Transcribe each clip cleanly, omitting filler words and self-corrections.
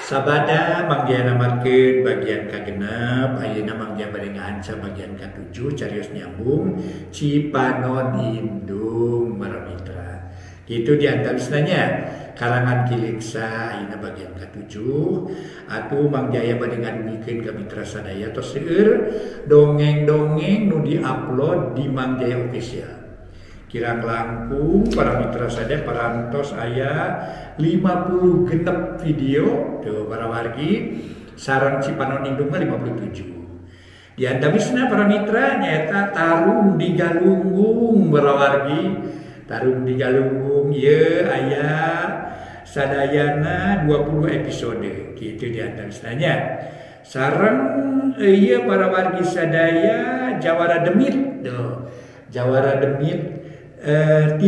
Sabada Mang Jaya namatkeun bagian kagenep, ayeuna Mang Jaya bade ngahanca bagian katujuh carios nyambung Cipanon Indung para mitra. Kitu diantawisna nya karangan Ki Leuksa ayeuna bagian katujuh atuh Mang Jaya bade ngadugikeun ka mitra sadaya tos seueur dongeng-dongeng nu diupload di Mang Jaya Official. Kirang langkung para mitra sadaya parantos aya 50 genep video tuh para wargi sareng Cipanon Indung mah 57. Di antawisna para mitra nyaeta Tarung di Galunggung para wargi. Tarung di Galunggung ieu aya sadayana 20 episode kitu di antawisna nya. Sareng ieu para wargi sadaya Jawara Demit tuh. Jawara Demit 13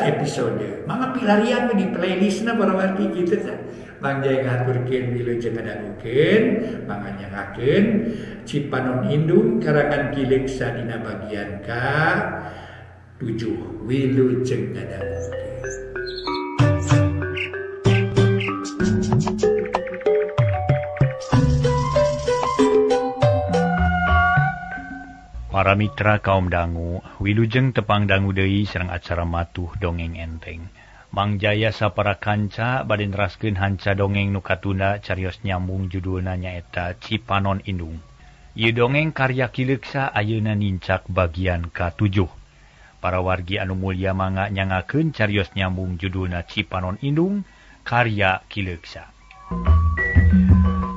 episode. Mangga pilarian we di playlistna para wargi kitu tah. Mang Jaya ngaturkeun wilujeng ngadangukeun, mangga nyangakeun Cipanon Indung karangan Ki Leuksa dina bagian ka-7. Wilujeng ngadangukeun. Para mitra kaum dangu, wilujeng tepang dangu deui sareng acara matuh dongeng enteng. Mang Jaya sapara kanca bade neraskeun hanca dongeng nu katunda carios nyambung judulna nyaeta Cipanon Indung. Ieu dongeng karya Ki Leuksa ayeuna nincak bagian ka-7. Para wargi anu mulya mangga nyangakeun carios nyambung judulna Cipanon Indung karya Ki Leuksa.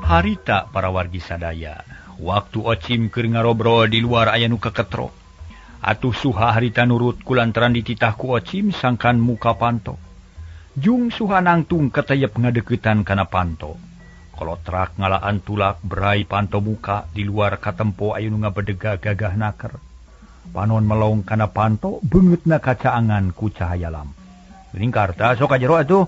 Harita para wargi sadaya, waktu Ocim keur ngarobrol di luar aya nu keketrok. Atuh Suha harita nurut kulantaran dititah ku Ocim sangkan muka panto. Jung Suha nangtung keteyep ngadeukeutan kana panto. Kolotrak ngalaan tulak berai panto muka di luar katempo aya nu ngabedega gagah naker. Panon melong kana panto beungeutna kacaangan ku cahaya lampu. Geuning Karta sok ka jero atuh.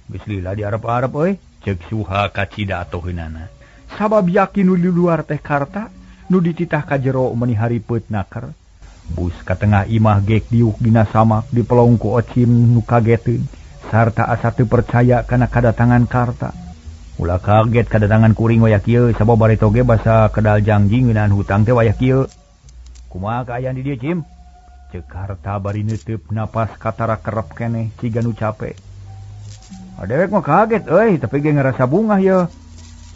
Geus lila diarep-arep euy, ceuk Suha kacida atoheunana. Sabab yakin nu di luar teh Karta nu dititah ka jero meuni haripeup naker. Bus ka tengah imah gek diuk dina samak dipelong ku Ocim nu kageteun sarta asa teu percaya kana kadatangan Karta. Ulah kaget kadatangan kuring wayah kieu sabab bareto ge basa kedal janji ngeunaan hutang teh wayah kieu. Kumaha kaayaan di dieu Cim? Ceuk Karta bari neuteub napas katara kerep keneh ciga nu cape. Dewek mah kaget euy tapi ge ngarasa bungah ye.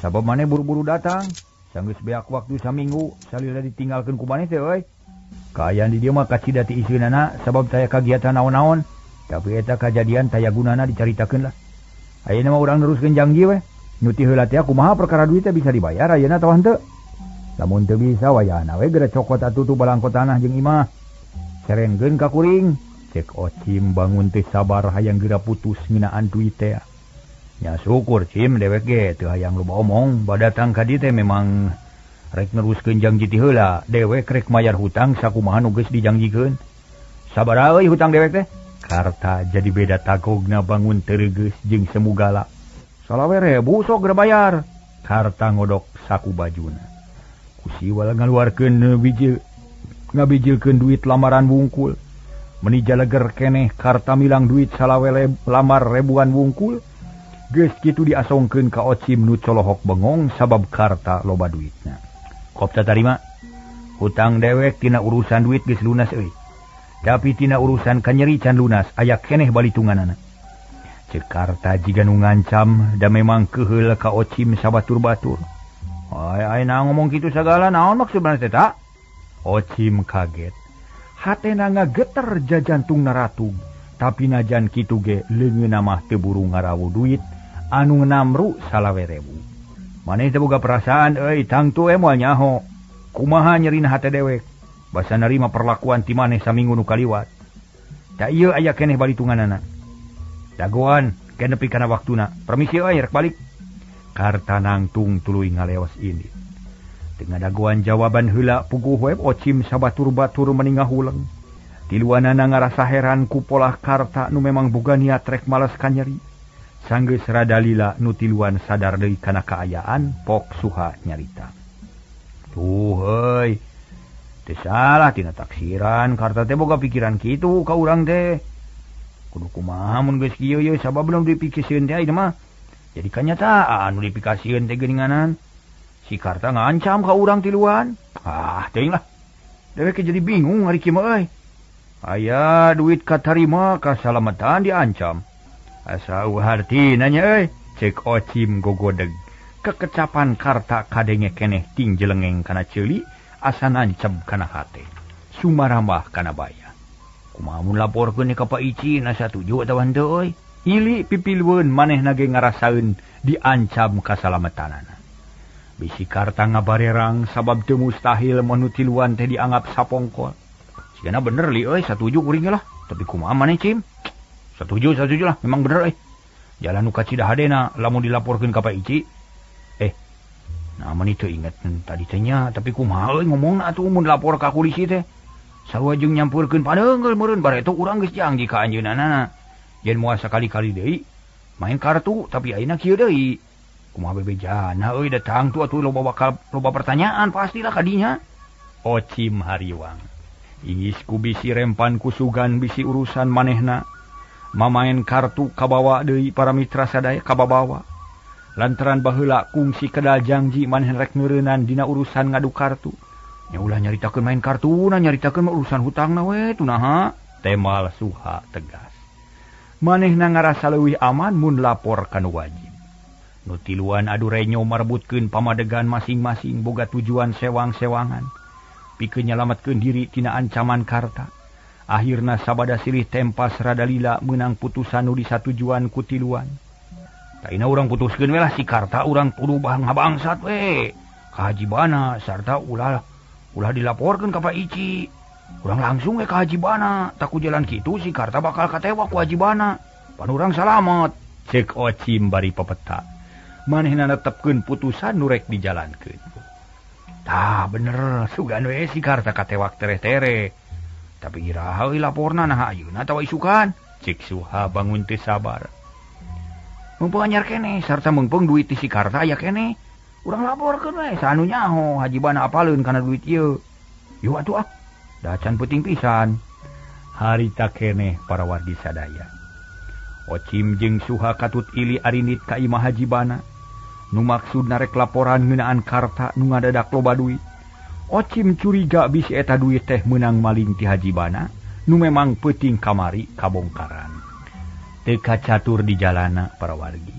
Sabab maneh buru-buru datang, sanggeus beak waktu saminggu salila ditinggalkeun ku maneh teh euy. Kaayaan di dieu mah kacida ti iseunana sabab taya kagiatan naon-naon, tapi eta kajadian taya gunana dicaritakeun lah. Ayeuna mah urang neruskeun janji we. Nu ti heula teh kumaha perkara duit teh bisa dibayar ayeuna atawa henteu? Lamun teu bisa wayahna we geura cokot atuh tu balangko tanah jeung imah. Serenkeun ka kuring. Cek Ocim bangun teh sabar hayang geura putus ngeunaan duit teh. Nya syukur Cim dewek ge teu hayang loba omong, badatang ka dieu teh memang rek neruskeun janji ti heula, dewek rek mayar hutang sakumaha nu geus dijanjikeun. Sabaraha euy hutang dewek teh? Karta jadi beda tagogna bangun teu jeung semugala. 25.000 sok geura bayar. Karta ngodok saku bajuna. Ku siwal ngaluarkeun bijil ngabijilkeun duit lamaran wungkul. Meni jaleger keneh Karta milang duit salawe lamar ribuan wungkul. Geus kitu diasongkeun ka Ocim nu colohok bengong sabab Karta loba duitna. Kop tarima hutang dewek tina urusan duit geus lunas euy. Tapi tina urusan kanyeri can lunas aya keneh balitunganana. Ceuk Karta jiga nu ngancam da memang keuheul ka Ocim sabatur-batur. Ai ai na ngomong kitu sagala naon maksudna teh ta? Ocim kaget. Hatena ngageter jajantungna ratug. Tapi najan kitu ge leungeunna mah teu buru ngarawu duit anu namru 25.000. Maneh teh boga perasaan euy tangtu we moal nyaho. Kumaha nyerina hate dewek? Basa narima perlakuan ti maneh saminggu nu kaliwat. Da ieu aya keneh balitunganana. Dagoan ke nepi kana waktuna. Permisi euy rek balik. Karta nangtung tuluy ngaleos ini. Teu ngadagoan jawaban heula puguh we Ocim sabatur-batur meni ngahuleng. Tiluanana ngarasa heran ku polah Karta nu memang boga niat rek males kanyeri. Sanggeus rada lila nu tiluan sadar deui kana kaayaan pok Suha nyarita. Tuh heuy. Teu salah tina taksiran Karta teh boga pikiran kitu ka urang teh. Kudu kumaha mun geus kieu ye sabab belum dipikirkeun teh ayeuna mah. Jadi kanyataan nu dipikasieun teh geuninganan. Si Karta ngancam ka urang tiluan. Ah, teuing lah. Dewek jadi bingung ari kieu mah euy. Aya duit katarima kasalamatan diancam. Asa hartina nya euy, cek Ocim gogodeg. Kekecapan Karta kadenge keneh ting jelengeng kana ceuli, asa nanceb kana hate. Sumarambah kana baya. Kumaha mun laporkeun ka Pak Ici na satuju atawa henteu euy. Ili pipilueun manehna ge ngarasaeun diancam kasalamatanana. Bisi Karta ngabarerang sabab teu mustahil mun nu tiluan teh dianggap sapongkol. Sigana bener li euy, satuju kuring lah. Tapi kumaha maneh Cim? Satuju lah, memang bener euy. Jalan nu kacidahadena lamun dilaporkeun ka Pak Ici. Nah mani teu inget tadi teh nya, tapi kumaha euy ngomongna atuh mun lapor ka polisi teh. Sarua jeung nyampurkeun padeunggeul meureun bareto urang geus janji ka anjeunna. Yen moal sakali-kali deui main kartu tapi ayeuna kieu deui. Kumaha bebejana euy datang tuh atuh loba bakal loba pertanyaan pastilah kadinya. Ocim hariwang. Ingis ku bisi rempan ku sugan bisi urusan manehna. Mamaen kartu kabawa deui para mitra sadaya kababawa. Lantaran baheula kungsi kedal janji manehna rek neureunan dina urusan ngadu kartu. Nya ulah nyaritakeun main kartuna, nyaritakeun urusan hutangna we tunaha. Temal Suha tegas. Manehna ngarasa leuwih aman mun lapor ka nu wajib. Nu tiluan adu renyo marebutkeun pamadegan masing-masing boga tujuan sewang-sewangan. Pikeun nyalametkeun diri tina ancaman Karta. Akhirna sabada silih tempas rada lila meunang putusan nu disatujuan ku tiluan. Taina urang putuskeun we lah si Karta urang kudu bangsat we. Ka Haji Bana sarta ulah dilaporkeun ka Pak Ici. Urang langsung we ka Haji Bana, tak ku jalan kitu si Karta bakal katewak ku Haji Bana. Pan urang salamet. Cek Ocim bari pepeta. Manehna netepkeun putusan nu rek dijalankeun. Tah bener sugan we si Karta katewak tere-tere. Tapi iraha euy laporna naha ayeuna atawa isukan. Cek Suha bangun teu sabar. Mumpung anyar keneh sarta meungpeung duit ti si Karta aya keneh. Urang laporkeun we saanu nyaho Haji Bana apaleun kana duit ieu. Yeuh atuh ah. Da can peuting pisan. Harita keneh para wargi sadaya. Ocim jeung Suha katut ili arindit ka imah Haji Bana. Nu maksudna rek laporan ngeunaan Karta nu ngadadak loba duit. Ocim curiga bisi eta duit teh meunang maling ti Haji Bana nu memang peuting kamari kabongkaran. Teu kacatur di jalana para wargi.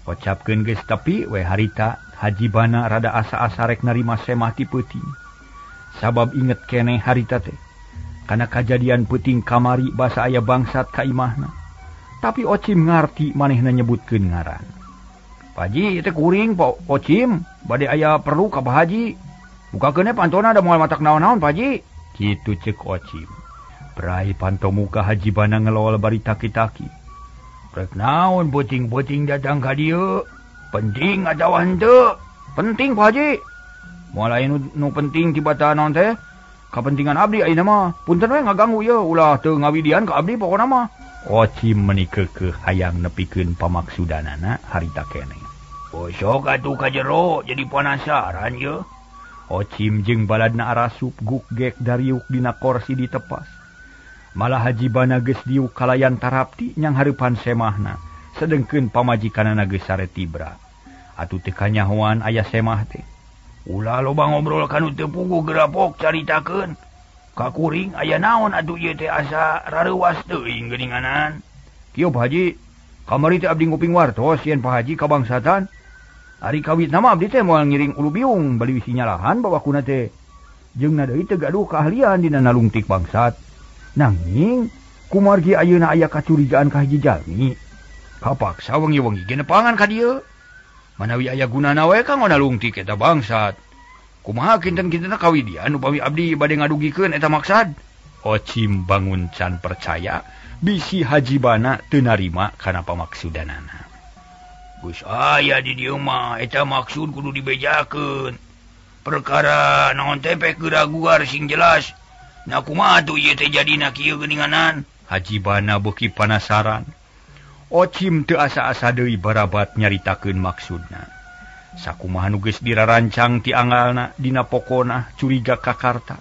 Ocapkeun geus tepi we harita Haji Bana rada asa-asa rek narima semah ti peuting. Sabab inget keneh harita teh kana kajadian peuting kamari basa aya bangsat ka imahna. Tapi Ocim ngarti manehna nyebutkeun ngaran. Pak Haji teh kuring Pak Ocim bade aya perlu ka Pak Haji. Bukakeun pantona da moal matak naon-naon Pak Haji. Kitu cek Ocim. Brai panto muka Haji Bana ngelol bari taki-taki. Rek naon peuting-peuting datang ka dieu? Penting atawa henteu? Penting Pak Haji. Moal aya nu penting tibata naon teh? Kapentingan abdi ayeuna mah. Punten we ngaganggu ieu ulah teu ngawidian ka abdi pokona mah. Ocim meuni keukeuh hayang nepikeun pamaksudanana harita keneh. Bosok atuh ka jero jadi penasaran ye. Ocim jeung baladna arasup guk gek dariuk dina korsi ditepas. Malah Haji Bana geus diuk kalayan tarapti nyang hareupan semahna, sedengkeun pamajikanana geus sare tibra. Atuh teu kanyahoan aya semah teh. Ulah loba ngobrol kanu teu puguh gerapok caritakeun. Ka kuring aya naon atuh ieu teh asa rareuwas teuing geuninganan. Kieu Pak Haji, kamari teh abdi nguping wartos yen Pak Haji kabangsatan. Ari kawitna mah abdi teh moal ngiring ulu biung bali wisi nyalahan bawakuna teh. Jeung na deui teu gaduh keahlian dina nalungtik bangsat. Nanging kumargi ayeuna aya kacurigaan ka hiji jalmi. Kapaksa wengi-wengi ge nepangan ka dieu. Manawi aya gunana we kanggo nalungtik eta bangsat. Kumaha kinten-kintenna kawidian upami abdi bade ngadugikeun eta maksad. Ocim bangun can percaya bisi Haji Bana teu narima kana pamaksudanana. Geus aya di dieu mah eta maksud kudu dibejakeun. Perkara naon teh pek geura guar sing jelas. Nah kumaha atuh ieu teh jadina kieu geuninganan? Haji Bana beuki panasaran. Ocim teu asa-asa deui barabat nyaritakeun maksudna. Sakumaha nu geus dirarancang ti angalna dina pokona curiga ka Karta.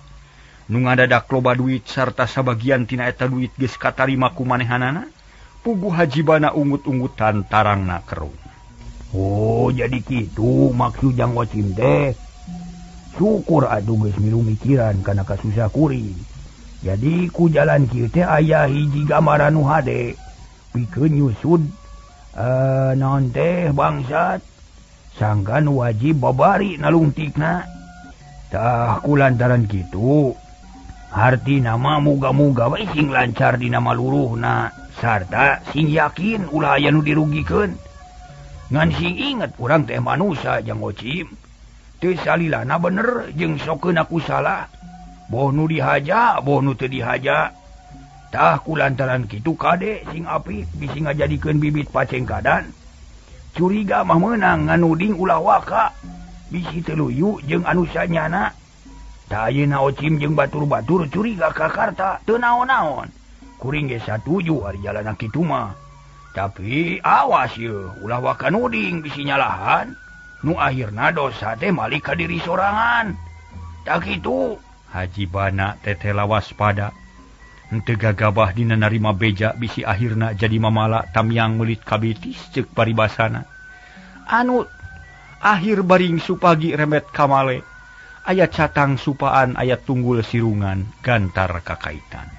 Nu ngadadak loba duit sarta sabagian tina eta duit geus katarima ku manehanana, puguh Haji Bana ungut-ungutan tarangna kerung. Oh jadi kitu maksud Jang Ocim teh. Syukur atuh geus milu mikiran kana kasusah kuring. Jadi ku jalan kieu teh aya hiji gambaran nu hade pikeun nyusud naon teh bangsat sangkan wajib babari nalungtikna. Tah ku lantaran kitu hartina mah muga-muga we sing lancar dina maluruhna sarta sing yakin ulah aya nu dirugikeun. Ngan sing inget urang teh manusa Jang Ocim. Teu salilana bener jeung sokeun aku salah. Boh nu dihaja, boh nu teu dihaja. Tah ku lantaran kitu kade sing apik bisi ngajadikeun bibit pacengkadan. Curiga mah meunang nganuding ulah waka. Bisi teu luyu jeung anu sanyana. Tah ayeuna Ocim jeung batur-batur curiga ka Karta teu naon-naon. Kuring ge satuju ari jalana kitu mah. Tapi awas ye, ulah waka nuding bisi nyalahan. Nu akhirna dosa teh malik ka diri sorangan. Tak kitu. Haji Bana teteh waspada. Henteu gagabah dina narima beja bisi akhirna jadi mamala tamiang meulit kabitis ceuk paribasana. Anu akhir baring supagi remet kamale. Aya catang supaan aya tunggul sirungan gantar kakaitan.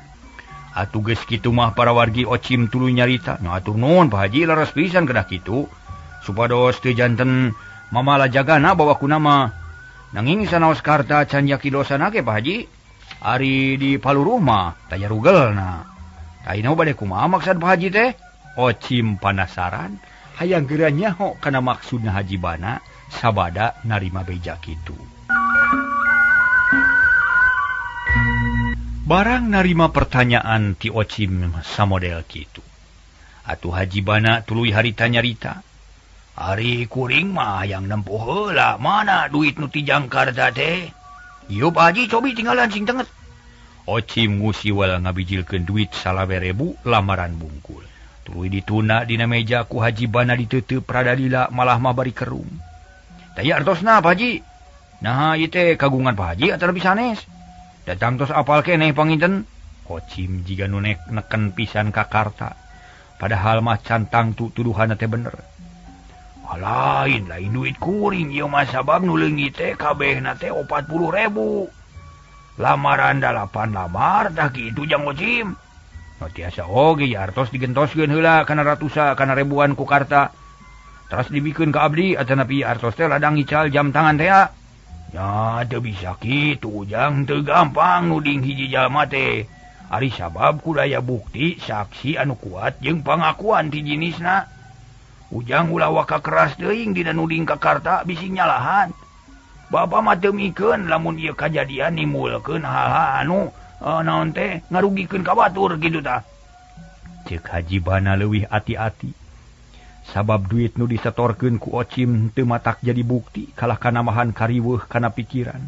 Atuh geus kitu mah para wargi Ocim tuluy nyarita. Nya atur nuhun Pak Haji leres pisan kedah kitu. Supados teu janten mamala jagana bawa ku nama. Nanging sanaos Karta can yaki dosana ge Pak Haji. Ari di paluruh mah taya rugelna. Taina bade kumaha maksud Pak Haji teh? Ocim panasaran hayang geura nyaho kana maksudna Haji Bana sabada narima beja kitu. Barang narima pertanyaan ti Ocim samodel kitu. Atuh Haji Bana tuluy harita nyarita. Ari kuring mah hayang nempuh heula mana duit nu ti Jangkarta teh. Ieu Pak Haji cobi tinggalan sing tenget. Ocim ngusiwal ngabijilkeun duit 20,000 lamaran bungkul. Tuluy dituna dina meja ku Haji Bana diteuteup rada lila malah mah bari kerung. Taya artosna Pak Haji. Naha ieu teh kagungan Pak Haji atawa sanes? Datang tos apal keneh panginten. Ocim jiga nu neken pisan ka Karta. Padahal mah cantang tu tuduhanna teh bener. Lain lain duit kuring ieu mah sabab nu leungit teh kabehna teh 40,000. Lamaran 8 lamar tah kitu Jang Ocim. Nu tiasa oge ya artos digentoskeun heula kana ratusa kana ribuan ku Karta. Teras dibikeun ka abdi atanapi artos teh ladang ical jam tangan teh. Ya teu bisa kitu Jang, teu gampang nuding hiji jalma teh. Ari sabab kudu aya bukti saksi anu kuat jeung pangakuan ti jinisna. Ujang ulah waka keras teuing dina nuding ka Karta bisi nyalahan. Bapa mah teu mikeun lamun ieu kajadian nimbulkeun hal-hal anu naon teh ngarugikeun ka batur kitu tah. Ceuk Haji Bana leuwih ati-ati. Sabab duit nu disetorkeun ku Ocim teu matak jadi bukti kalah kanamahan kariweuh kana pikiran.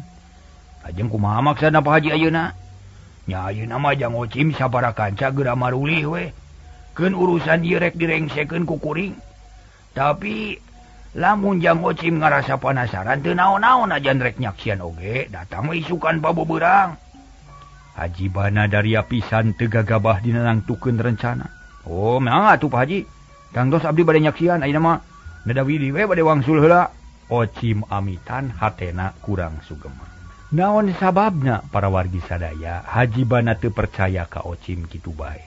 Lajeng kumaha maksudna Pak Haji ayeuna? Nya ayeuna mah Jang Ocim sabaraha kanca geura marulih we. Keun urusan ieu rek direngsekeun ku kuring. Tapi lamun Jang Ocim ngarasa panasaran teu naon-naon ajan rek nyaksian oge datang we isukan pabeberang. Haji Bana daria pisan teu gagabah dina nangtukeun rencana. Oh, mangga atuh Pak Haji. Tangtos abdi bade nyaksian ayeuna mah nadawili we bade wangsul heula. Ocim amitan hatena kurang sugema. Naon sababna para wargi sadaya Haji Bana teu percaya ka Ocim kitu bae.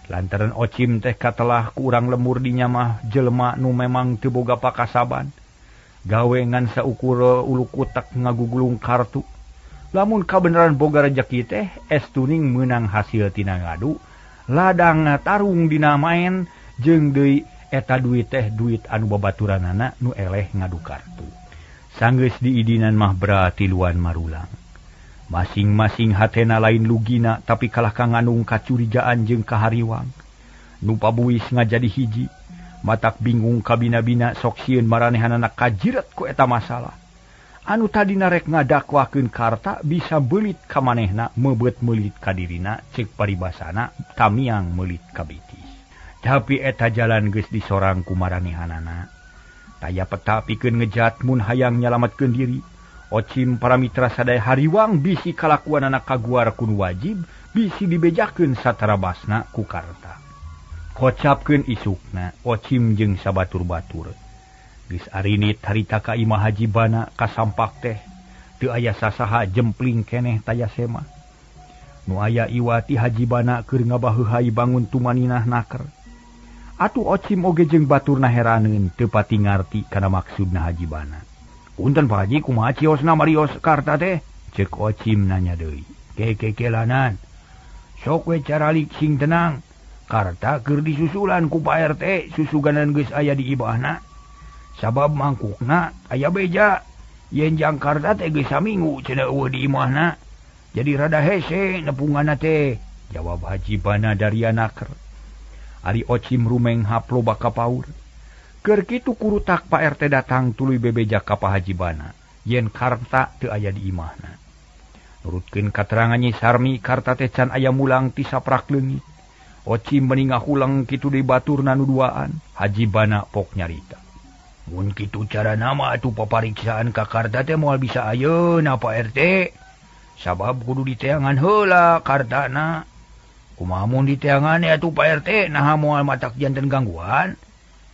Lantaran Ocim teh katelah ku urang lemur dinya mah jelema nu memang teu boga pakasaban. Gawe ngan saukur ulu kutek ngagugulung kartu. Lamun kabeneran boga rejeki teh estuning meunang hasil tina ngadu, ladang tarung dina maen jeung deui eta duit teh duit anu babaturanana nu eleh ngadu kartu. Sanggeus diidinan mah berarti luan marulang. Masing-masing hatena lain lugina tapi kalah ka ngandung kacurigaan jeung kahariwang. Nu pabuis ngajadi hiji, matak bingung kabina-bina sok sieun maranehanana kajiret ku eta masalah. Anu tadina rek ngadakwakeun Karta bisa beulit ka manehna meubeut meulit ka dirina ceuk paribasana tamiang meulit ka bitis. Tapi eta jalan geus disorang ku maranehanana. Taya peta pikeun ngejat mun hayang nyalametkeun diri. Ocim para mitra sadaya hariwang bisi kalakuanana kaguar kun wajib bisi dibejakeun satarabasna ku Karta. Kocapkeun isukna Ocim jeung sabatur-batur. Geus arinit harita ka imah Haji Bana kasampak teh teu aya sasaha jempling keneh taya sema. Nu aya iwati Haji Bana keur ngabaheuhai bangun tumaninah naker. Atuh Ocim oge jeung baturna heraneun teu pati ngarti kana maksudna Haji Bana. Punten Pak Haji, kumaha ciosna marios karta teh? Ceuk Ocim nanya deui. Kekekelanan. Sok we caralik sing tenang. Karta keur disusulan ku Pak RT susuganan geus aya di ibahna. Sabab mangkukna aya beja. Yen jang karta teh geus saminggu cenah eueuh di imahna. Jadi rada hese nepunganna teh. Jawab Haji Bana dari anaker. Ari Ocim rumenghap loba kapaur. Keur kitu kurutak Pak RT datang tuluy bebeja ka Pak Haji Bana yen karta teu aya di imahna. Nurutkeun katerangan Nyi Sarmi, karta teh can aya mulang ti saprak leungit. Ocim meni ngahulang kitu deui baturna nu duaan. Haji Bana pok nyarita. Mun kitu carana mah atuh papariksaan ka karta teh moal bisa ayeuna Pak RT. Sabab kudu diteangan heula kartana. Kumaha mun diteangan atuh Pak RT naha moal matak janten gangguan.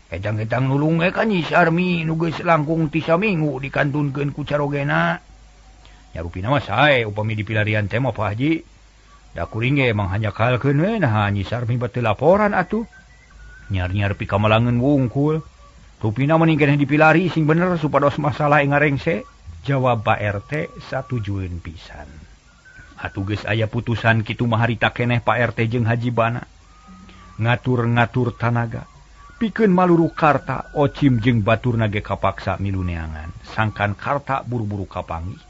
Etang-etang nulung we ka Nyi Sarmi nu geus langkung ti saminggu dikantunkeun ku carogena. Nya rupina mah sae upami dipilarian teh mah Pak Haji. Da kuring ge emang hanjakalkeun we naha Nyi Sarmi batu laporan atuh. Nyar-nyar pikamalangeun wungkul. Rupina mending keneh dipilari sing bener supados masalah ngarengse. Jawab Pak RT satujueun pisan. Atuh geus aya putusan kitu mah harita keneh Pak RT jeung Haji Bana. Ngatur-ngatur tanaga. Pikeun maluru karta Ocim jeung baturna ge kapaksa milu neangan. Sangkan karta buru-buru kapanggih.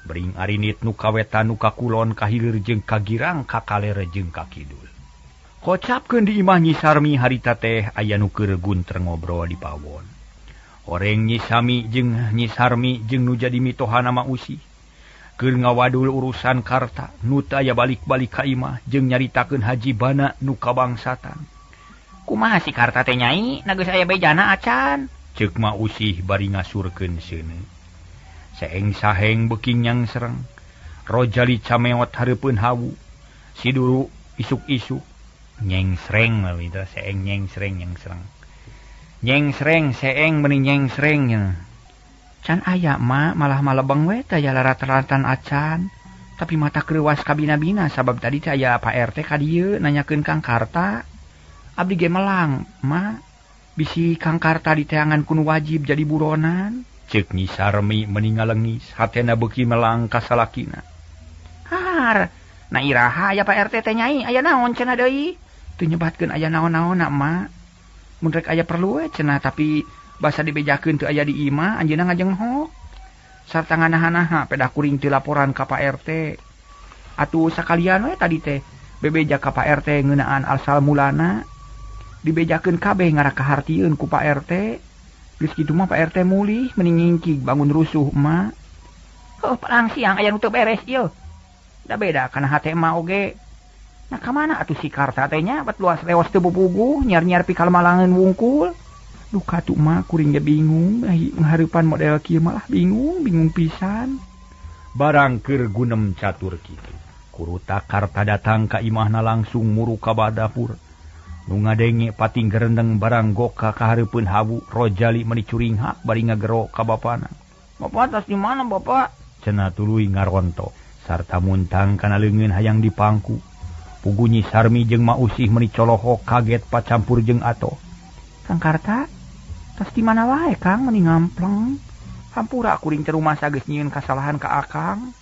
Bering arinit nu kawetan nu kakulon kahilir jeung kagirang kakaler jeung kakidul. Kocapkeun di imah Nyi Sarmi harita teh aya nu keur gunter ngobrol di pawon. Oreng Nyi Sami jeung Nyi Sarmi jeung nu jadi mitohana Ma Usi. Keur ngawadul urusan karta nu teu aya balik-balik ka imah jeung nyaritakeun Haji Bana nu kabangsatan. Kumaha si karta teh nyai, na geus aya bejana acan? Ceuk Ma Usih bari ngasurkeun seuneu. Seeng saheng beuki nyangsereng. Rojali cameot hareupeun hawu. Si duru isuk-isuk nyengsreng mah seeng nyengsreng nyengsreng. Nyengsreng seeng meni nyengsreng nya. Can aya ma malah malebeng we teh aya rata-ratan acan. Tapi mata kreuwas kabina-bina sabab tadi teh aya Pak RT ka dieu nanyakeun Kang Karta. Abdi ge melang ma bisi Kang Karta diteangan ku nu wajib jadi buronan. Ceuk Nyi Sarmi meni ngalengis hatena beuki melang ka salakina. Har, na iraha aya Pak RT teh nyai, aya naon cenah deui? Teu nyebatkeun aya naon-naonna ma. Mun rek aya perlu we cenah tapi basa dibejakeun teu aya di imah anjeunna ngajenghok. Sarta nganaha-naha pedah kuring teu laporan ka Pak RT. Atuh sakalian we tadi teh bebeja ka Pak RT ngeunaan asal mulana. Dibejakeun kabeh ngarakahartieun ku Pak RT. Geus kitu mah Pak RT mulih meni ngingkig bangun rusuh ma. Heuh palang siang aya nu teu beres ieu. Da beda kana hate mah oge. Nah ka mana atuh si karta teh nya bat luas leos teu puguh nyar-nyar pikalmalangeun wungkul. Duka tuh mah kuring ge bingung ngahareupan model kieu malah bingung, bingung pisan. Barang keur gunem catur kitu. Kuruta karta datang ka imahna langsung muru ka dapur. Nu ngadenge pating gerendeng barang goka ka hareupeun hawu Rojali meni curinghak bari ngagero ka bapana. Bapak tas di mana bapak? Cenah tuluy ngaronto sarta muntang kana leungeun hayang dipangku. Pugu Nyi Sarmi jeung Ma Usih meni colohok kaget pacampur jeung ato. Kang Karta, tas di mana wae Kang meni ngampleng. Hampura kuring teh rumasa geus nyieun kasalahan ka Akang.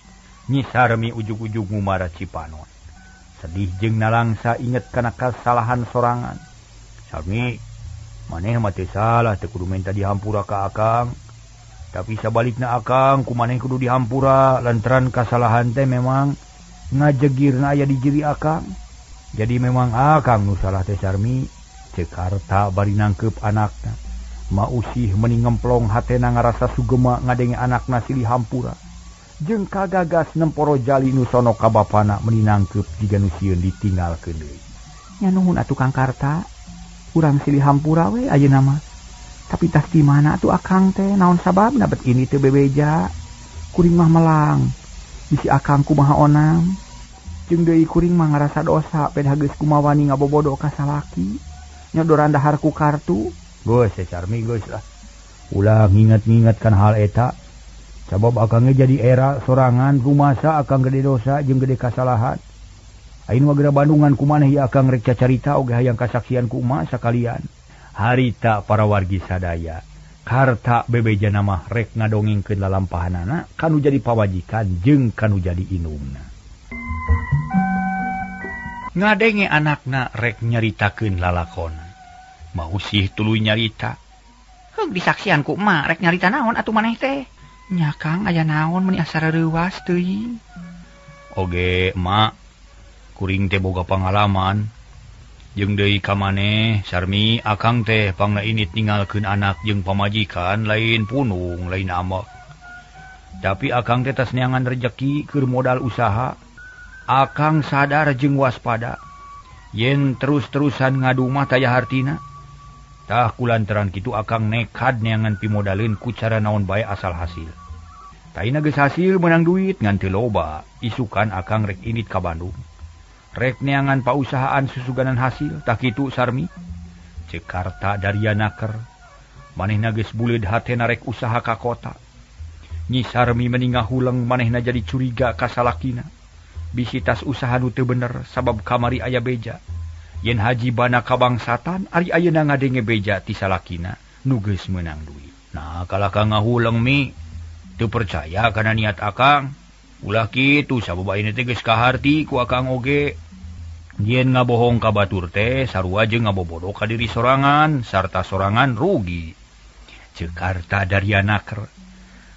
Nyi Sarmi ujug-ujug ngumara Cipanon. Sedih jeung nalangsa inget kana kasalahan sorangan. Sarmi, maneh mah teu salah teu kudu menta dihampura ka Akang. Tapi sabalikna Akang ku maneh kudu dihampura lantaran kasalahan teh memang ngajegirna aya di jeri Akang. Jadi memang Akang nu salah teh Sarmi. Ceuk Karta bari nangkeup anakna. Ma Usih meni ngemplong hatena ngarasa sugema ngadenge anakna silih hampura. Jeung kagagas nempo Rojali nu sono ka bapana meni nangkeup jiga nu sieun ditinggalkeun deui. Nya nuhun atuh Kang Karta. Urang silih hampura we ayeuna mah. Tapi tas di mana atuh Akang teh naon sababna bet ini teu bebeja. Kuring mah melang. Bisi Akang kumaha onam. Jeung deui kuring mah ngarasa dosa pedah geus kumawani ngabobodo ka salaki. Nyodoran dahar ku kartu. Geus Sarmi geus lah. Ulah nginget-ngingetkan hal eta. Sabab akang ge jadi era sorangan rumasa akang gede dosa jeung gede kasalahan. Ayeuna mah geura Bandungan ku maneh ieu akang rek cacarita oge hayang kasaksian ku emak sakalian. Harita para wargi sadaya. Karta bebejana mah rek ngadongengkeun lalampahanana kanu jadi pawajikan jeung kanu jadi indungna. Ngadenge anakna rek nyaritakeun lalakona. Mau sih tuluy nyarita. Heug disaksian ku emak rek nyarita naon atuh maneh teh? Nya Kang aya naon meuni asa reuwas teuing. Oge emak, kuring teh boga pangalaman. Jeung deui ka maneh Sarmi akang teh pangna init ninggalkeun anak jeung pamajikan lain punung lain ambek. Tapi akang teh tas neangan rejeki keur modal usaha. Akang sadar jeung waspada. Yen terus-terusan ngadu mah taya hartina. Tah kulantaran kitu akang nekad neangan pimodaleun ku cara naon bae asal hasil. Taina geus hasil meunang duit ngan teu loba, isukan akang rek init ka Bandung. Rek neangan pausahaan susuganan hasil, tah kitu Sarmi. Ceuk Karta daria naker. Manehna geus buleud hatena rek usaha ka kota. Nyi Sarmi meni ngahuleng manehna jadi curiga ka salakina. Bisi tas usaha nu teu bener sabab kamari aya beja. Yen Haji Bana kabangsatan ari ayeuna ngadenge beja ti salakina nu geus meunang duit. Nah kalah ka ngahuleng mi teu percaya kana niat akang. Ulah kitu sabab ayeuna teh geus kaharti ku akang oge. Yen ngabohong ka batur teh sarua jeung ngabobodo ka diri sorangan sarta sorangan rugi. Ceuk Karta daria naker.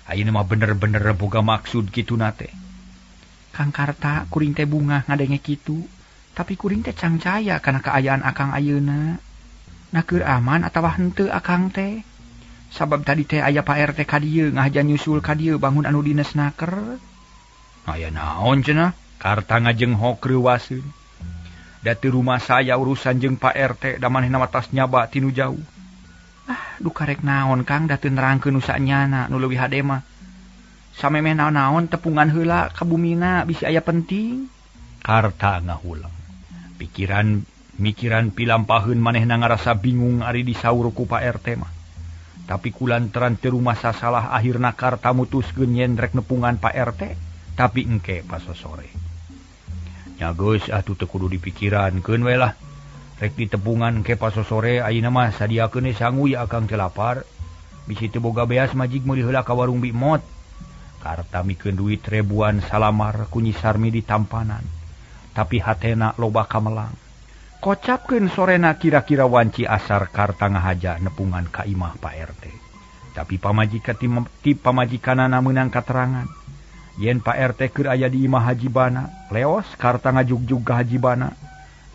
Ayeuna mah bener-bener boga maksud kituna teh. Kang Karta kuring teh bungah ngadenge kitu. Tapi kuring teh cangcaya kana kaayaan akang ayeuna. Na keur aman atawa henteu akang teh. Sabab tadi teh aya Pak RT ka dieu ngahaja nyusul ka dieu bangun anu dinas naker. Aya naon cenah? Karta ngajenghok reuwaseun. Da teu rumah saya urusan jeung Pak RT da manehna mah tas nyaba tinu jauh. Ah, duka rek naon Kang da teu nerangkeun nu sanyana nu leuwih hade mah. Samemeh naon-naon tepungan heula ka bumina bisi aya penting. Karta ngahuleng. Pikiran mikiran pilampaheun manehna ngarasa bingung ari disaur ku Pak RT mah. Tapi kulantaran teu rumasa salah akhirna Karta mutuskeun yen rek nepungan Pak RT, tapi engke pasosore. Nya geus atuh teu kudu dipikirankeun we lah. Rek ditepungan engke pasosore ayeuna mah sadiakeun sangu ya akang teu lapar. Bisi teu boga beas majig meuli heula ka warung Bimot. Karta mikeun duit ribuan salamar ku Nyi Sarmi ditampanan. Tapi hatena loba kamelang. Kocapkeun sorena kira-kira wanci asar Karta ngahaja nepungan ka imah Pak RT. Tapi pamajikan ti pamajikanana meunang katerangan. Yen Pak RT keur aya di imah Haji Bana, leos Karta ngajugjug ka Haji Bana.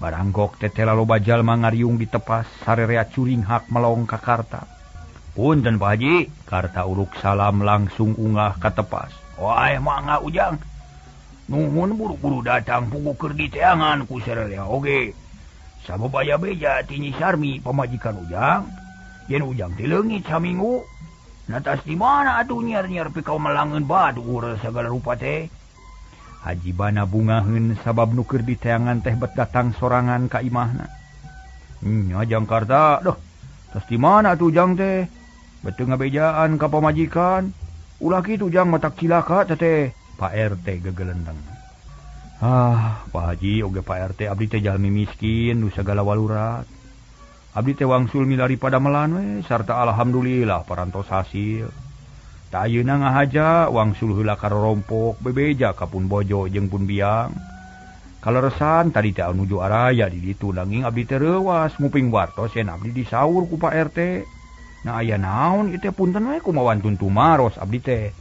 Baranggok tetela loba jalma ngariung ditepas sarerea curing hak melong ka Karta. Punten Pak Haji, Karta uruk salam langsung ungah ka tepas. Wah, mangga Ujang. Nuhun buru-buru datang pugu keur diteangan ku sarerea oge. Sabab aya beja ti Nyi Sarmi pamajikan Ujang. Yen Ujang teh leungit saminggu. Natas di mana atuh nyiar-nyiar pikau melangeun badur sagala rupa teh. Haji Bana bungaheun sabab nu keur diteangan teh bet datang sorangan ka imahna. Nya Jang Karta, doh. Tas di mana atuh Ujang teh? Betul ngabejaan ka pamajikan. Ulah kitu Jang matak cilaka teh. Pak RT gegelendeng. Ah, Pak Haji oge Pak RT abdi teh jalmi miskin nu sagala walurat. Abdi teh wangsul milari padamelan we sarta alhamdulillah parantos hasil. Ta ayeuna ngahaja wangsul heula ka rorompok bebeja ka pun bojo jeung pun biang. Kaleresan tadi teh nuju araya di ditu nanging abdi teh reuwas nguping wartos yen abdi disaur ku Pak RT. Nah aya naon ieu teh punten we kumaha wantun tumaros abdi teh.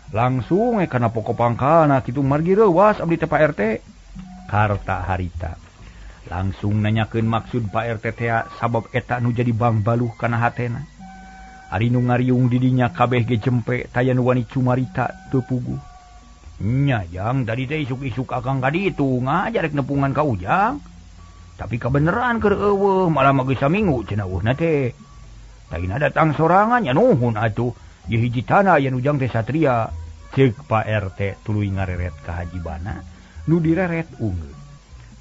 Langsung we kana pokok pangkalna kitu margi reuwas abdi teh Pak RT. Karta harita langsung nanyakeun maksud Pak RT teh sabab eta nu jadi bangbaluh kana hatena. Ari nu ngariung di dinya kabeh ge jempe taya nu wani cumarita teu puguh. Nya Jang tadi teh isuk-isuk akang ka ditu ngajarek nepungan ka Ujang. Tapi kabeneran keur eueuh malah mah geus saminggu cenah eueuhna teh. Taina datang sorangan nya nuhun atuh. Ye hiji tanah yen Ujang teh satria. Ceuk Pak RT tuluy ngareret ka Haji Bana nu direret ungeut.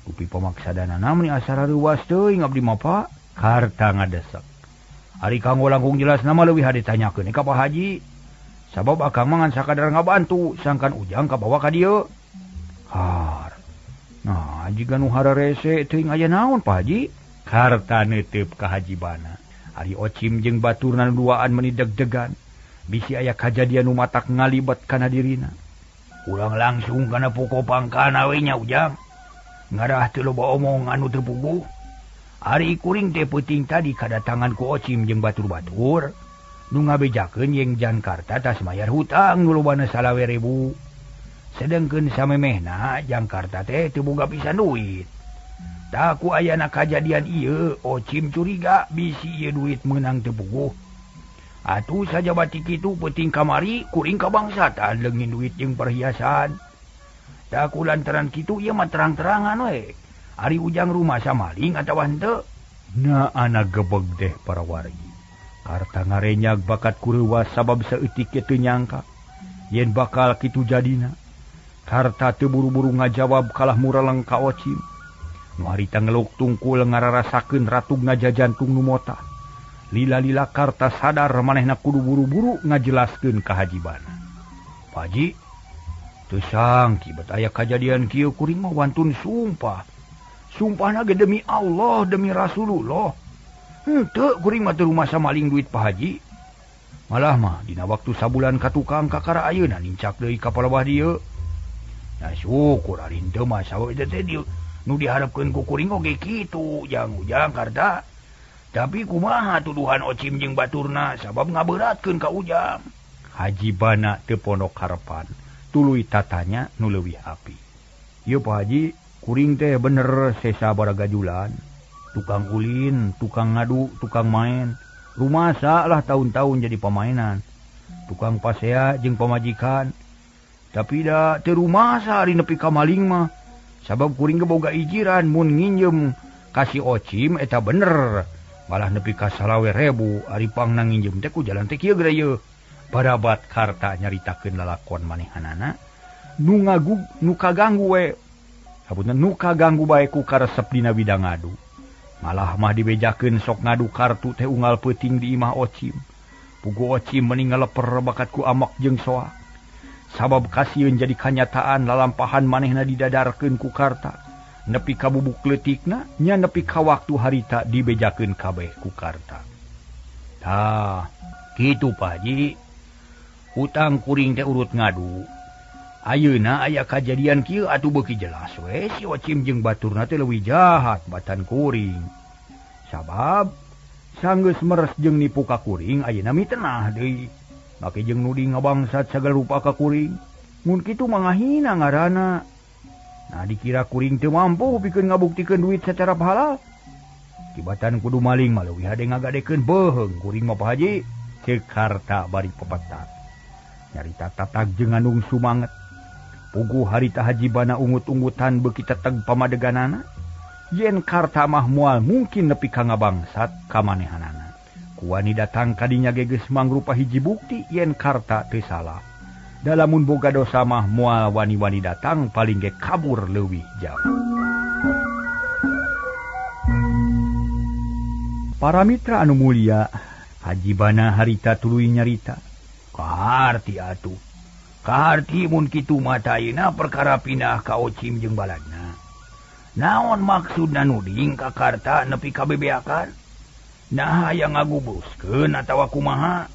Kupi pamaksadanana meuni asa rareuwas teuing abdi mah Pak. Karta ngadesek. Ari kanggo langkung jelas nama leuwih hade tanyakeun ka Pak Haji. Sabab akang mah ngan sakadar ngabantu sangkan Ujang kabawa ka dieu. Har. Nah, jiga nu hararese teuing aya naon Pak Haji? Karta neuteup ka Haji Bana. Ari Ocim jeung baturna duaan meuni deg-degan. Bisi aya kajadian nu matak ngalibat kana dirina. Urang langsung kana pokok pangkana we nya Ujang. Ngarah teu loba omong anu teu puguh. Ari kuring teh peuting tadi kadatangan ku Ocim jeung batur-batur nu ngabejakeun jeung Jakarta tas mayar hutang nu lobana 25.000. Sedengkeun samemehna Jakarta teh teu boga pisan duit. Tah ku ayana kajadian ieu Ocim curiga bisi ieu duit meunang teu puguh. Atuh sajabati kitu peuting kamari kuring kabangsatan leungin duit jeung perhiasan. Tah ku lantaran kitu ieu mah terang-terangan we. Ari Ujang rumah maling atawa henteu? Na anak gebeg deh para wargi. Karta ngarenyag bakat kureuwas sabab saeutik ge teu nyangka yen bakal kitu jadina. Karta teu buru-buru ngajawab kalah mureleng ka Ocim. Nu harita ngeluk tungkul ngararasakeun ratugna jajantung nu motah. Lila-lila Karta sadar manehna kudu buru-buru ngajelaskeun ka Haji Bana. Pak Haji, teu sangki bet aya kajadian kieu kuring mah wantun sumpah. Sumpahna ge demi Allah, demi Rasulullah. Henteu kuring mah teu rumasa maling duit Pak Haji. Malah mah dina waktu sabulan ka tukang kakara ayeuna nincak deui ka palebah dieu. Nah syukur ari henteu mah sawe teh dieu. Nu diharapkeun ku kuring oge kitu, jang Ujang Karta. Tapi kumaha tuduhan Ocim jeung baturna sabab ngaberatkeun ka Ujang. Haji Bana teu pondok harepan, tuluy tatanya nu leuwih api. Ieu Pak Haji, kuring teh bener sesa baragajulan. Tukang ulin, tukang ngadu, tukang main. Rumasa lah tahun-tahun jadi pamainan. Tukang pasea jeung pamajikan. Tapi da teu rumasa ari nepi ka maling mah. Sabab kuring ge boga ijiran mun nginjem ka si Ocim eta bener. Malah nepi ka 25.000 ari pangna nginjem teh ku jalan teh kieu geura ieu. Barabat Karta nyaritakeun lalakon manehanana nu ngagug nu kaganggu we. Hapunten nu kaganggu bae ku karesep dina bidang ngadu. Malah mah dibejakeun sok ngadu kartu teh unggal peuting di imah Ocim. Pugu Ocim meni ngaleper bakat ku amak jeung soa. Sabab kasieun jadi kanyataan lalampahan manehna didadarkeun ku Karta. Nepi ka bubuk leutikna nya nepi ka waktu harita dibejakeun kabeh ku Karta. Tah, kitu Pak Haji. Hutang kuring teh urut ngadu. Ayeuna aya kajadian kieu atuh beuki jelas we si Ocim jeung baturna teh leuwih jahat batan kuring. Sabab sanggeus meres jeung nipu ka kuring ayeuna mitenah deui. Make jeung nudi ngabangsat sagala rupa ka kuring. Mun kitu mah ngahina ngaranna. Nah dikira kuring teu mampu pikeun ngabuktikeun duit secara halal. Tibatan kudu maling mah leuwih hade ngagadekeun beuheung kuring mah Pak Haji. Ceuk Karta bari pepetak. Nyarita tatag jeung ngandung sumanget. Puguh harita Haji Bana ungut-ungutan beuki teteg pamadeganana. Yen Karta mah moal mungkin nepi ka ngabangsat ka manehanana. Kuani datang kadinya ge geus mangrupa hiji bukti yen Karta teu salah. Dalamun boga dosa mah moal wani-wani datang paling ge kabur leuwih jauh. Para mitra anu mulia, Haji Bana harita tuluy nyarita. Kaharti atuh. Kaharti mun kitu mah ayeuna perkara pindah ka Ocim jeung baladna. Naon maksudna nuding ka Karta nepi ka bebeakan? Nah hayang ngagubuskeun atawa kumaha?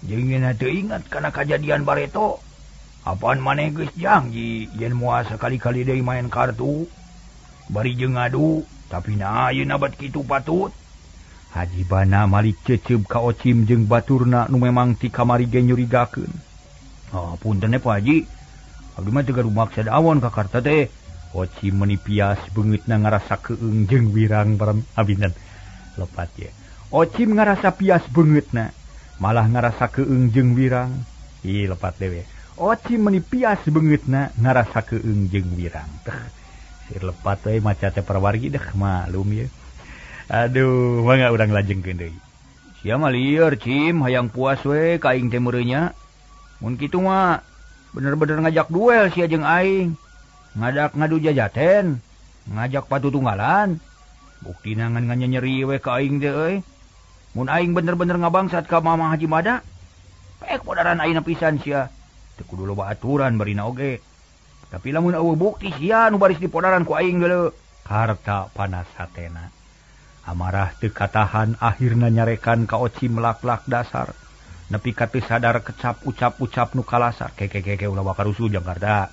Jeung yeuna teu ingat kana kajadian bareto. Apaan maneh geus janji yen moal sakali-kali deui main kartu? Bari jeung ngadu, tapi nah ayeuna bat kitu patut. Haji Bana malik ceceub ka Ocim jeung baturna nu memang ti kamari ge nyurigakeun. Oh, punten Pak Haji. Abdi mah teu gaduh maksud awon ka Karta teh. Ocim meuni pias beungeutna ngarasa keung jeung wirang bareng abinan. Lepat ye. Ocim ngarasa pias beungeutna, malah ngarasa keung jeung wirang. Ih, lepat dewe. Ocim meuni pias beungeutna ngarasa keung jeung wirang. Teh, sir lepat we maca teh parawargi deh malum ye. Aduh, mangga urang lajengkeun deui. Sia mah lieur Cim, hayang puas we ka aing teh meureunnya. Mun kitu mah bener-bener ngajak duel sia jeung aing. Ngadak ngadu jajaten, ngajak patutunggalan. Buktina ngan nyeri we ka aing teh euy. Mun aing bener-bener ngabangsat ka Mama Haji Mada, pek podaran ayeuna pisan sia. Teu kudu loba aturan barina oge. Tapi lamun eueuh bukti sia nu baris dipodaran ku aing geuleuh. Karta panas hatena. Amarah teu katahan akhirna nyarekan ka Ocim lak-lak dasar. Nepi ka teu sadar kecap ucap-ucap nu kalasar. Keke ulah wakarusuh jang Karta.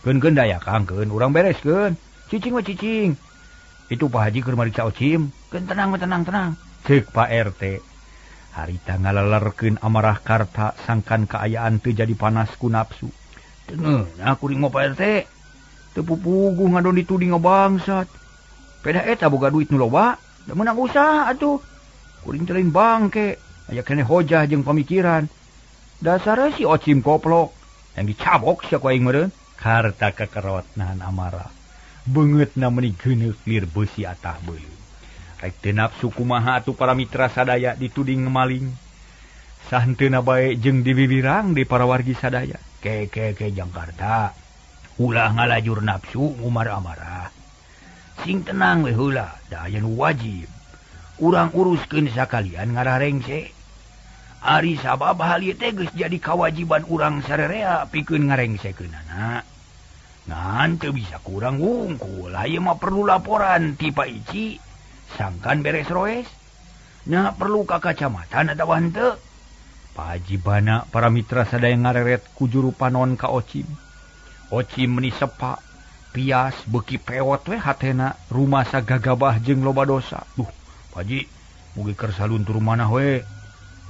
Keun-keun daya Kang, keun urang bereskeun. Cicing we cicing. Itu Pak Haji keur mariksa Ocim. Keun tenang we tenang. Ceuk Pak RT. Harita ngalelerkeun amarah Karta sangkan kaayaan teu jadi panas ku nafsu. Teu ngeunah kuring mah Pak RT. Teu pupuguh ngadon dituding ngabangsat. Peda eta boga duit nu loba, da meunang usaha atuh. Kuring teh lain bangke, aya keneh hojah jeung pamikiran. Dasar si Ocim koplok, yang dicabok sia ku aing meureun. Karta kekerot nahan amarah. Beungeutna meuni geuneuk lir beusi atah beuleum. Rek teu nafsu kumaha atuh para mitra sadaya dituding maling. Sahenteuna bae jeung diwiwirang di para wargi sadaya. Ke jang Karta. Ulah ngalajur nafsu ngumar amarah. Sing tenang we heula, da aya nu wajib. Urang uruskeun sakalian ngarah rengse. Ari sabab hal ieu teh geus jadi kawajiban urang sarerea pikeun ngarengsekeunana. Ngan teu bisa kurang wungkul, ieu mah perlu laporan ti Pak Ici sangkan beres roes. Nah perlu ka kacamatan atawa henteu. Pak Haji Bana para mitra sadaya ngareret ku juru panon ka Ocim. Ocim meni sepa, pias beuki pewot we hatena rumasa gagabah jeung loba dosa. Duh, Pak Haji, mugi kersa luntur manah we.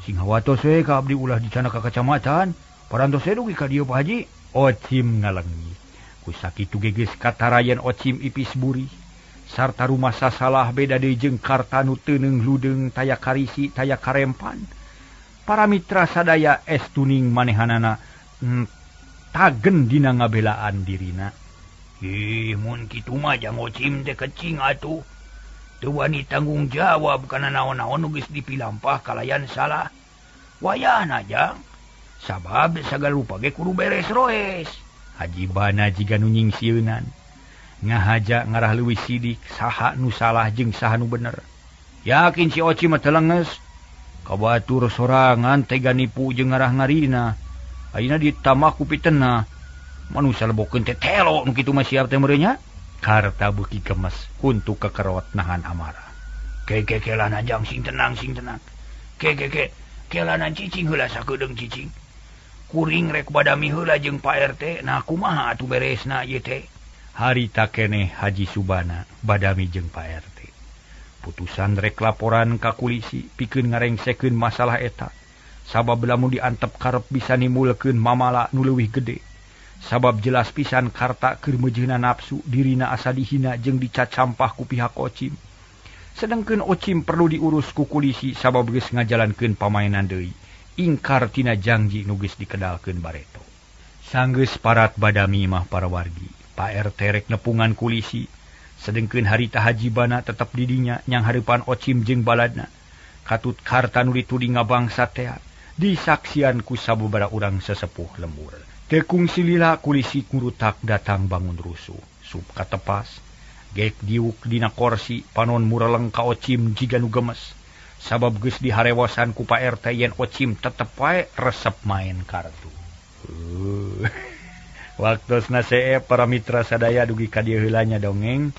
Sing hawatos we ka abdi ulah dicana ka kacamatan. Parantos we dugi ka dieu Pak Haji. Ocim ngalengi. Ku sakitu geus katarayan Ocim ipis burih. Sarta rumasa salah beda deui jeung Karta nu teuneung ludeung taya karisi taya karempan. Para mitra sadaya es tuning manehanana tagen dina ngabelaan dirina. Ih, mun kitu mah jang Ocim teh kecing atuh. Teu wani tanggung jawab kana naon-naon nu geus dipilampah kalayan salah. Wayahna jang, sabab sagala rupa ge kudu beres roes. Haji Bana jiga nu nyingsieunan. Ngahaja ngarah leuwih sidik saha nu salah jeung saha nu bener. Yakin si Ocim mah telenges. Kabatur sorangan tega nipu jeung ngarah ngarina. Ayeuna ditambah ku pitenah. Manusia lebokeun teh telo nu kitu mah siap teh meureun nya. Karta beuki gemes kuntu kekerot nahan amarah. Ke kelana jang sing tenang sing tenang. Ke kelana cicing heula sakedeung cicing. Kuring rek badami heula jeung Pak RT. Nah kumaha atuh beresna ieu teh? Harita keneh Haji Subana badami jeung Pak RT. Putusan rek laporan ka kulisi pikeun ngarengsekeun masalah eta. Sabab lamun diantep karep bisa nimulkeun mamala nu leuwih gede. Sabab jelas pisan Karta keur meujeuhna nafsu dirina asa dihina jeung dicacampah ku pihak Ocim. Sedengkeun Ocim perlu diurus ku kulisi sabab geus ngajalankeun pamainan deui. Ingkar tina janji nu geus dikedalkeun bareto. Sanggeus parat badami mah para wargi. Pak RT rek nepungan kulisi. Sedengkeun harita Haji Bana tetep di dinya nyang hareupan Ocim jeung baladna. Katut Karta nu dituding ngabangsat tea disaksian ku sababaraha urang sesepuh lembur. Teu kungsi lila kulisi ngurutak datang bangun rusuh. Sup katepas, gek diuk dina korsi panon mureleng ka Ocim jiga nu gemes. Sabab geus diharewasan ku Pak RT yen Ocim tetep wae resep main kartu. Waktosna see para mitra sadaya dugi ka dieu heula nya dongeng.